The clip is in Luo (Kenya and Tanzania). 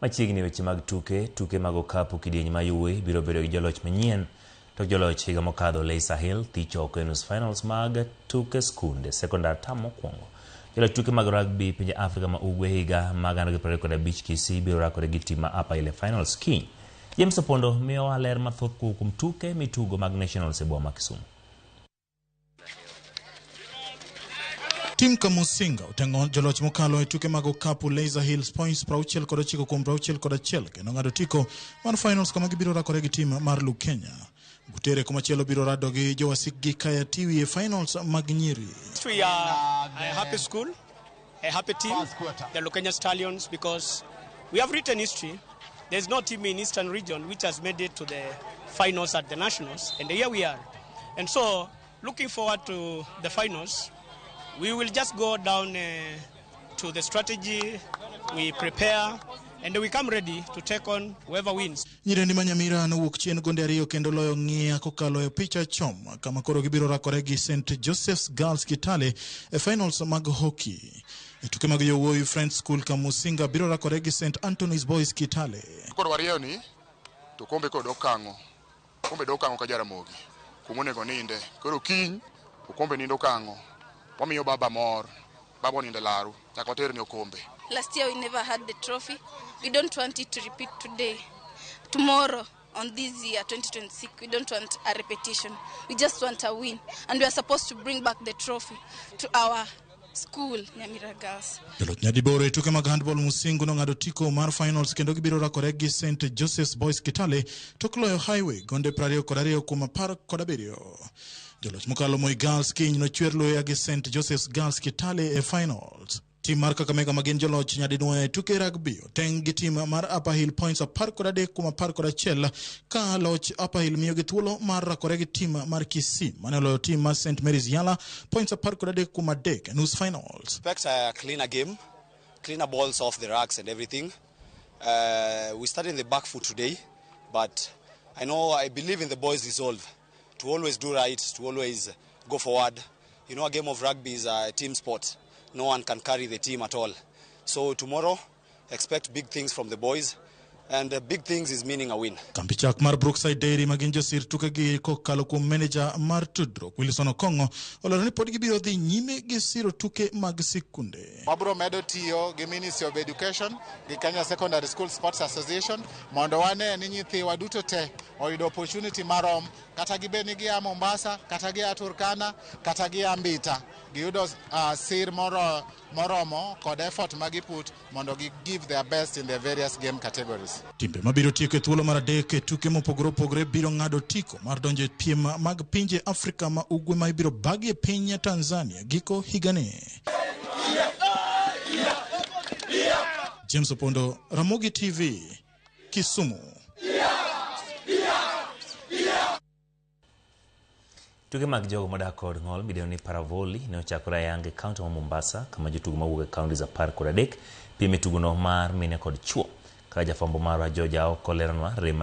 Machiegni weche mag tuke, tuke mag okapu kidieny ma yui biro bedo gi joloch manyien. Tok joloch higa mokadho Laiser Hill thich oko e nus finals mag tuke skunde sekondar tam mokwongo. Joloch tuke mag rugby pinje Afrika ma Ugwe higa mag 2025 Kisii biro rakore gi tim ma Upper Hill e finals kiny. James Opondo miyowa ler mathoth kowuok kuom tuke mitugo mag Nationals e boma ma Kisumu. Tim Kamusinga oteng'o joloch mokalo e tuke mag okapu Laser Hills points 69 kuom 61 kendo ng'ado otiko mar finals kama gibiro rakore gi tim mar Lukenya. Butere komachielo biro rado gi jowasikgi Kaya Tiwi e finals mag nyiri. We are a happy school, a happy team, the Lukenya Stallions, because we have written history. There's no team in Eastern region which has made it to the finals at the nationals, and here we are. And so, looking forward to the finals, we will just go down to the strategy, we prepare, and we come ready to take on whoever wins. Nyirendi ma Nyamira nowuok chien gonde ariyo kendo loyo ng'iya kokalo e picha chom kama koro gibiro rakore gi St Joseph's Girls Kitale e finals mag hockey. E tuke mag yowuowi Friends School Kamusinga biro rakore gi St Anthony's Boys Kitale. Koro warieyo ni to kombe koro dok kang'o? Kombe dok kang'o ka Jaramogi? Kuma onego ninde. Koro kiny okombe nindo kang'o? Wamiyo baba mor. Baba onindo e laru. Nyaka waterne okombe. Last year we never had the trophy. We don't want it to repeat today. Tomorrow, on this year, 2026, we don't want a repetition. We just want a win. And we are supposed to bring back the trophy to our school, Nyamira Girls. Joloch nyadiboro e tuke mag handball Musingu nong'ado otiko mar finals kendo gibiro rakore gi St Joseph's Boys Kitale tok loyo Highway gonde 22 kuom 17. Joloch mokalo Moi Girls kiny nochwer luya gi St Joseph's Girls Kitale e finals. Tim mar Kakamega ma gin joloch nyadinwoya e tuke rugby oteng' gi tim mar Upper Hill points 13 kuom 11 ka loch Upper Hill miyogi thuolo mar rakore gi tim mar Kisii mane oloyo tim mar St Mary's Yala points 13 kuom 3 e nus finals. Expect a cleaner game, cleaner balls off the racks and everything. We started in the back foot today, but I know I believe in the boys' resolve to always do right, to always go forward. You know, a game of rugby is a team sport. No one can carry the team at all. So tomorrow, expect big things from the boys, and big things is meaning a win. Kambi chak mar Brookside Dairy ma gin josir tukegi kokalo kuom meneja mar tudruok Wilson Okong'o olero ni pod gibiro dhi nyime gi siro tuke mag sikunde. Wabro medo tiyo gi Ministry of Education gi Kenya Secondary School Sports Association mondo wane ni nyithiwa duto te oyudo opportunity marom kata gibed ni gia Mombasa kata gia Turkana kata gia Mbita giyudo sir moromo kod effort ma giput mondo gi give their best in their various game categories. Timbe mabiro tieko e thuolo mar adek e tuke mopogore opogore biro ng'ado otiko mar donjo e piem mag pinje Afrika ma ugwe ma ibiro bagi e piny Tanzania giko higani. James Opondo, Ramogi TV, Kisumu. Tuke mag jogo modak kod ng'ol midendo ni Paravoli ne ochakore ayanga e kaunti ma Mombasa kama jotugo mawuok e kauntis 13 piem e tugono mar mine kod chuo. Kaka jafwambo marwa George Aoko leronwa rem